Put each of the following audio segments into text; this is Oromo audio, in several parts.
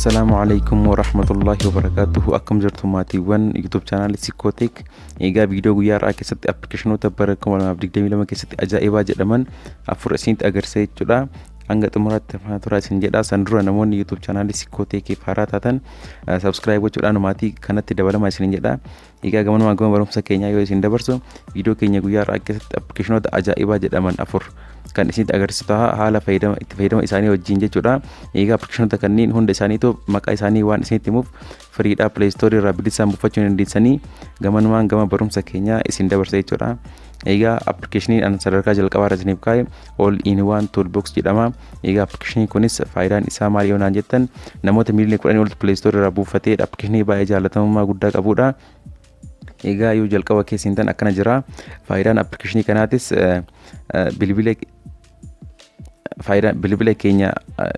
Assalaamu alaikum warahmatullahi wabarakaatuhu. Akkam jirtu maatiiwwan YouTube channel Sikootek? Egaa viidiyoo guyyaa har'aa keessatti appilikeeshinoota bara 2022 keessatti ajaa'ibaa jedhaman afur isinitti agarsiisa jechuudha. Hanga xumuraatti faana turaa isin jedha. San dura namoonni YouTube channel Sikootekiif haaraa taatan subscribe gochuudhaan maatii kanatti dabalamaa isin jedha. Egaa gamanumaan gama barumsa keenyaa yoo isin dabarsu, viidiyoo keenya guyyaa har'aa keessatti appilikeeshinoota ajaa'ibaa jedhaman afur kan isinitti agarsiisu ta'a, haala fayyadama itti fayyadama isaanii wajjin jechuudha. Egaa appilikeeshinoota kanneen hunda isaaniitu maqaa isaanii waan isinitti himuuf firiidhaa Play Store irraa bilisaan buufachuu ni dandeessanii. Gamanumaan gama barumsa keenyaa isin dabarsa jechuudha. Egaa appilikeeshiniin an sadarkaa jalqabaa irra isiniif kaa'e All in One Toolbox jedhama. Egaa appilikeeshiniin kunis faayidaan isaa maali yoo naan jettan, namoota miiliyoona 10 ol Play Store irraa buufatee appilikeeshinii baay'ee jaalatamummaa guddaa qabudha. Egaa yoo jalqaba keessa hin akkana jira. Faayidaan appilikeeshinii kanaatis bilbila faayidaan bilbila keenya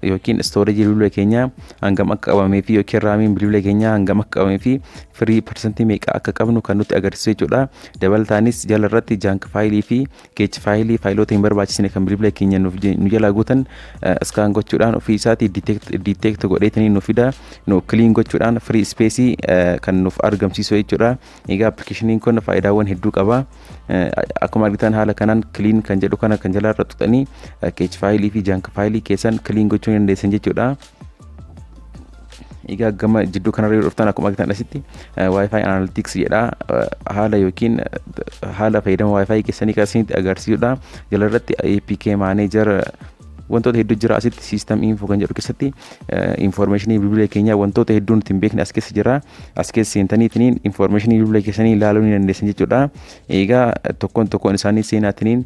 yookiin storage bilbila keenya hangam akka qabamee fi yookiin RAMiin bilbila keenya hangam akka qabamee fi free percentii meeqa akka qabnu kan nutti agarsiisu jechuudha. Dabalataanis jala irratti junk fileii fi cache fileii, faayiloota hin barbaachisne kan bilbila keenya nu jalaa guutan scan gochuudhaan ofii isaatii detect godheetanii nu fida, nu clean gochuudhaan free spaceii kan nuuf argamsiisu jechuudha. Egaa appilikeeshiniin kun faayidaawwan hedduu qaba. Akkuma argitan haala kanaan clean kan jedhu kana kan jalaa irra tuqxanii cache fileii fi junk fileii keessan clean gochuu ni dandeessan jechuudha. Egaa gama jidduu kanarra yoo dhuftan, akkuma argitan asitti WiFi Analytics jedha. Haala yookiin haala fayyadama WiFi keessanii kan isinitti agarsiisudha. Jala irratti APK Manager, wantoota hedduu jira. Asitti System Info kan jedhu keessatti informationii bilbila keenyaa, wantoota hedduu nuti hin beekne as keessa jira. As keessa seentaniitiin informationii bilbila keessanii ilaaluu ni dandeessan jechuudha. Egaa tokkoon tokkoon isaanii seenaatiniin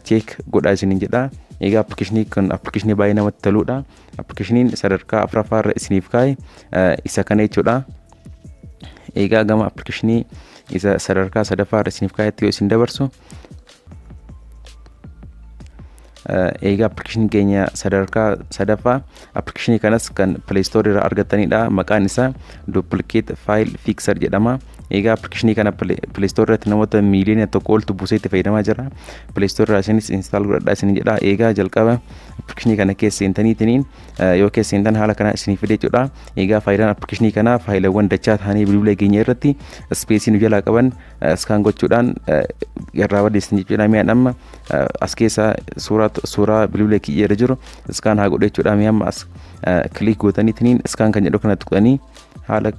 check godhaa isiniin jedha. Egaa appilikeeshinii kun appilikeeshinii baay'ee namatti toludha. Appilikeeshiniin sadarkaa afuraffaa irra isiniif kaa'e isa kana jechuudha. Egaa gama appilikeeshinii isa sadarkaa sadaffaa irra isiniif kaa'etti yoo isin dabarsu, egaa appilikeeshinii keenya sadarkaa sadaffaa, appilikeeshinii kanas kan Play Store irraa argattanidha. Maqaan isaa Duplicate File Fixer jedhama. Egaa appilikeeshinii kana Play Store irratti namoota miiliyoona 1 oltu buusee itti fayyadamaa jira. Play Store irraa isinis install godhadhaa isin jedha. Egaa jalqaba appilikeeshinii kana keessa seentaniitiniin, yoo keessa seentan haala kana isinii fide jechuudha. Egaa faayidaan appilikeeshinii kanaa faayilawwan dachaa ta'anii bilbila keenya irratti spaceii nu jalaa qaban scan gochuudhaan irraa balleessan jechuudha. Mi'aan amma as keessa suuraa bilbila kiyya irra jiru scan haa godhu jechuudha. Mi'a amma as click gootaniitiniin scan kan jedhu kana tuqxanii, haala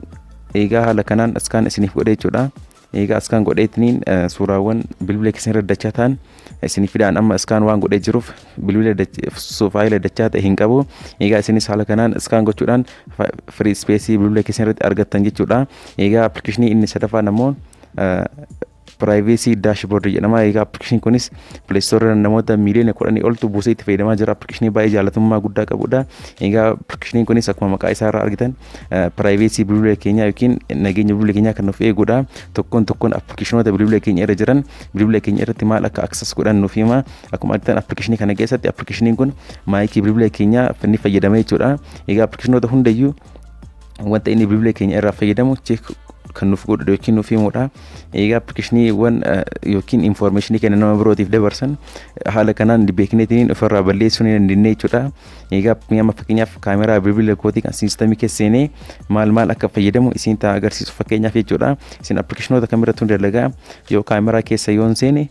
egaa haala kanaan scan isiniif godhe jechuudha. Egaa scan godheetiniin suuraawwan bilbila keessan irra dachaa ta'an isiniif fidaan. Amma scan waan godhee jiruuf bilbila faayila dachaa ta'e hin qabu. Egaa isinis haala kanaan scan gochuudhaan free spaceii bilbila keessan irratti argattan jechuudha. Egaa appilikeeshinii inni sadaffaan ammoo Privacy Dashboard jedhama. Egaa appilikeeshiniin kunis Play Store irra namoota miiliyoona 10 oltu buusee itti fayyadamaa jira. Appilikeeshinii baay'ee jaalatamummaa guddaa qabudha. Egaa appilikeeshiniin kunis akkuma maqaa isaa irraa argitan privacy bilbila keenyaa yookiin nageenya bilbila keenyaa kan nuuf eegudha. Tokkoon tokkoon appilikeeshinoota bilbila keenya irra jiran bilbila keenya irratti maal akka access godhan nuuf hima. Akkuma argitan appilikeeshinii kana keessatti appilikeeshiniin kun micii bilbila keenyaa ni fayyadama jechuudha. Egaa appilikeeshinoota hundayyuu wanta inni bilbila keenya irraa fayyadamu check kan nuuf godhu yookiin nuuf himudha. Egaa appilikeeshiniiwwan yookiin informationii kenna nama birootiif dabarsan haala kanaan beekneetiin ofirraa balleessuu ni dandeenya jechuudha. Egaa amma fakkeenyaaf kaameraa bilbila kootii kan systemii keessa seenee maal maal akka fayyadamu isin ta'a agarsiisu fakkeenyaaf jechuudha. Isin appilikeeshinoota kamirrattuu dalagaa. Yoo kaameraa keessa yoon seene,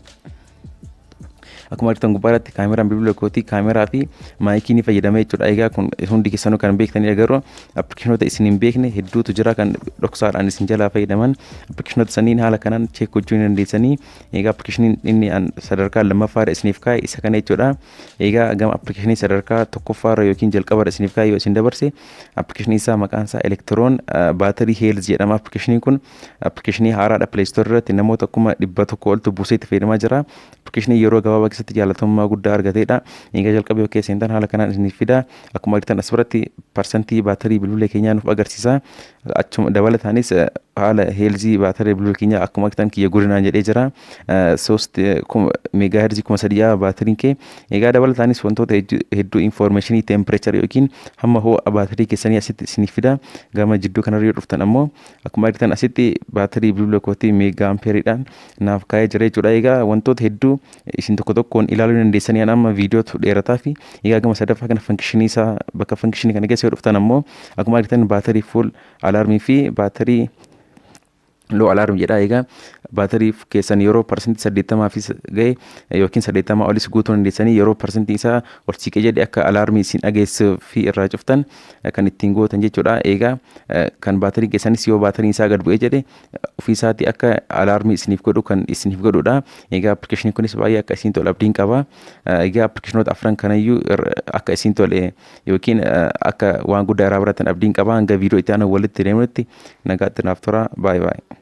akkuma argitan gubbaa irratti kaameraan bilbila kootii kaameraa fi micii ni fayyadama jechuudha. Egaa kun hundi keessanuu kan beektanidha, garuu appilikeeshinoota isin hin beekne hedduutu jira kan dhoksaadhaan isin jalaa fayyadaman. Appilikeeshinoota saniin haala kanaan check gochuu ni dandeessanii. Egaa appilikeeshiniin inni sadarkaa lammaffaarra isiniif kaa'e isa kana jechuudha. Egaa gama appilikeeshinii sadarkaa tokkoffaarra yookiin jalqabarra isiniif kaa'e yoo isin dabarse, appilikeeshinii isaa maqaan isaa Electron Battery Health jedhama. Appilikeeshiniin kun appilikeeshinii haaraadha. Play Store irratti namoota 100,000 oltu buusee itti fayyadamaa jira. Appilikeeshinii yeroo gabaabaa keessatti jaalatamummaa guddaa argateedha. Egaa jalqaba yoo keessa seentan haala kanaan isiniif fida. Akkuma argitan as biratti percentii baatarii bilbila keenyaa nuuf agarsiisa. Achuma dabalataanis haala healthii baatarii bilbila keenyaa akkuma argitan kiyya guddinaan jedhee jira. Soost megahertzii 3000 baatariin kee. Egaa dabalataanis wantoota hedduu, informationii temperature yookiin hamma ho'a baatarii keessanii asitti isiniif fida. Gama jidduu kanarra yoo dhuftan ammoo, akkuma argitan asitti baatarii bilbila kootii mega ampereiidhaan naaf kaa'ee jira jechuudha. Egaa wantoota hedduu Isin tokko tokkoon ilaaluu dandeessanii, amma viidiyootu dheerataa fi egaa gama sadaffaa kana functionii isaa, bakka functionii kana keessa yoo dhuftan ammoo, akkuma argitan battery full alarmii fi battery low alarm jedha. Egaa baatarii keessan yeroo 80% fi ga'e yookiin 80 olis guutuu dandeessanii, yeroo parsantii isaa ol siqee jedhe akka alarmii isin dhageessuu fi irraa cuftan kan ittiin gootan jechuudha. Egaa kan baatarii keessanis yoo baatariin isaa gad bu'ee jedhe ofii isaatii akka alarmii isiniif godhu kan isiniif godhudha. Egaa appilikeeshiniin kunis baay'ee akka isin tolu abdiin qaba. Egaa appilikeeshinoota afran kanayyuu akka isin tole yookiin akka waan guddaa irraa baratan abdiin qaba. Hanga viidiyoo itti aanu walitti deemnutti nagaatti naaf tura. Baay'ee baay'ee.